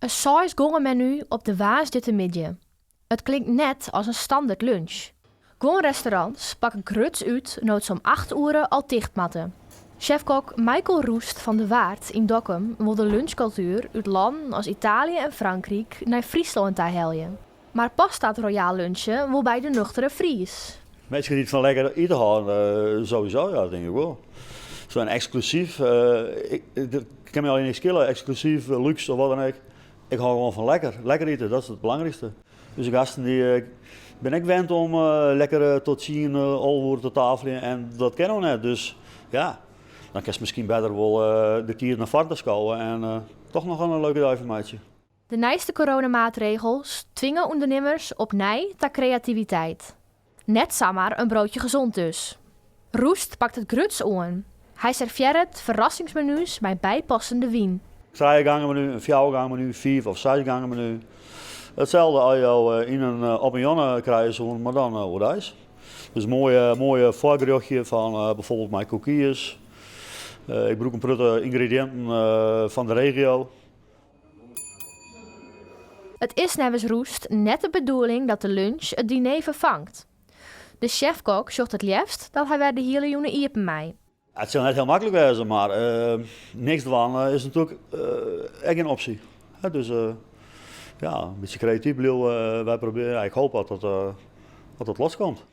In seisgongemenu op de woansdeitemiddei. It klinkt net as in standert lunch. Guon restaurants pakke gruts út no't se om 8 oere al ticht moatte. Sjefkok Michael Roest fan De Waard yn Dokkum wol de lunchkultuer út lannen as Italië en Frankryk nei Fryslân ta helje. Mar past dat royaal lunchen wol by de nuchtere Fries? Minsken dy't fan lekker ite hâlde, sowieso, ja, dat tink ik wol. Zo'n eksklusyf, ik, dat kin my allegear niks skele, eksklusyf, lúks of wat dan ek. Ik hâld gewoan fan lekker. Lekker ite, dat is it belangrykste. Us gasten dy binne ek wend om lekker tot tsien, 11 oere te tafeljen en dat kin no net. Dus ja, dan kinst miskien better wol de tiid nei foaren ta skowe en toch noch in leuke dei fan meitsje. De nijste coronamaatregels twinge ûndernimmers opnij ta kreativiteit. Net samar in broodje gezond dus. Roest pakt it gruts oan. Hy servearret ferrassingsmenu's mei bypassende wyn. Trijegangemenu, in fjouwergangemenu, fiif of seisgangemenu. Itselde as jo yn in op in jûn krije soenen, mar dan oerdeis. Dus moaie, moaie foargerjochtje fan bijvoorbeeld mei kokiers. Ik brûk in protte yngrediïnten fan de regio. It is neffens Roest net de bedoeling dat de lunch it diner ferfangt. De sjefkok sjocht it leafst dat hy wer de hiele jûn iepen mei. It sil net hiel maklik wêze, mar niks dwaan is natuerlik ek gjin opsje. Dus ja, in bytsje kreatyf bliuwe. Wy probearje, ik hoopje dat dat loskomt.